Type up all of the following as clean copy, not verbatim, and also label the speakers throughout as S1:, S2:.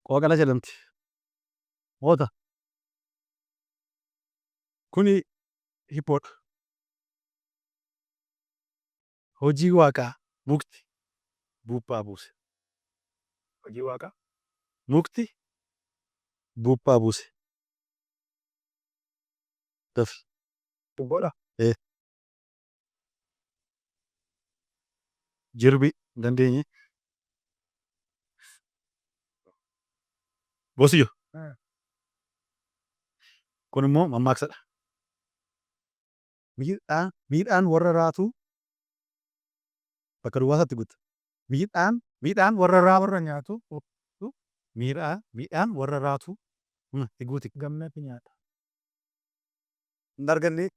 S1: Qooqala jedhamti. Moota. Kuni hippoodha. Hojii waaqaa mukti buuphaa buuse.
S2: Hojii waaqaa.
S1: Mukti buuphaa buuse. Dafi.
S2: Hibboodha.
S1: Ee. Jirbii hin dandeenye. Boosiyyo. Kun immoo mammaaksadha. Miidhaan miidhaan warra raatuu bakka duwwaa isaatti guutta. Miidhaan miidhaan warra raatuu
S2: Warra nyaatu.
S1: Miidhaa miidhaan warra raatuu itti guuti.
S2: Gamnatu nyaata.
S1: Hin arganne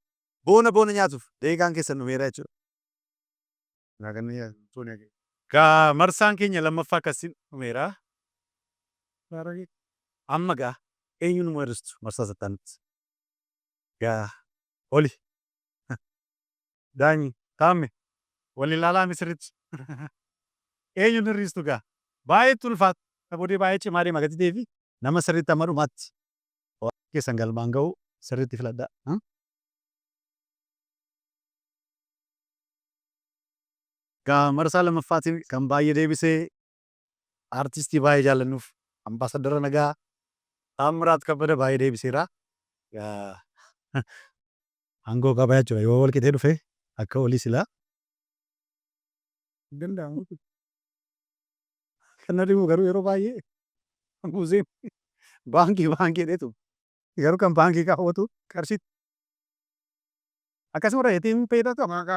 S1: boona boona nyaatuuf daqiiqaan keessan dhumeera jechuudha. Hin arganne. Gaa marsaan keenya lammaffaa akkasiin dhumeera. Amma gaa eenyuun nu hir'istu marsaa isa itti aanutti? Gaa oli. Daanyi, Taamme, wal ilaalaa mee sirriitti. Eenyuun hir'istu gaa? Baay'eetti ulfaata. Booddee baay'ee cimaa deema gatii ta'eefi nama sirriitti amma dhumaatti waan keessan galmaan ga'u sirriitti filadhaa. Gaa marsaa lammaffaatiin kan baay'ee deebisee artistii baay'ee jaallannuuf ambaasaddara nagaa Taammiraat Kabbada baay'ee deebiseera. Gaa aangoo qaba jechuudha yoo wal qixee dhufe akka olii silaa.
S2: Hin danda'amu.
S1: Kan na dhibu garuu yeroo baay'ee Museen baankii baankii jedheetu garuu kan baankii kaawwatu qarshii akkasuma irra ATM fayyadatu.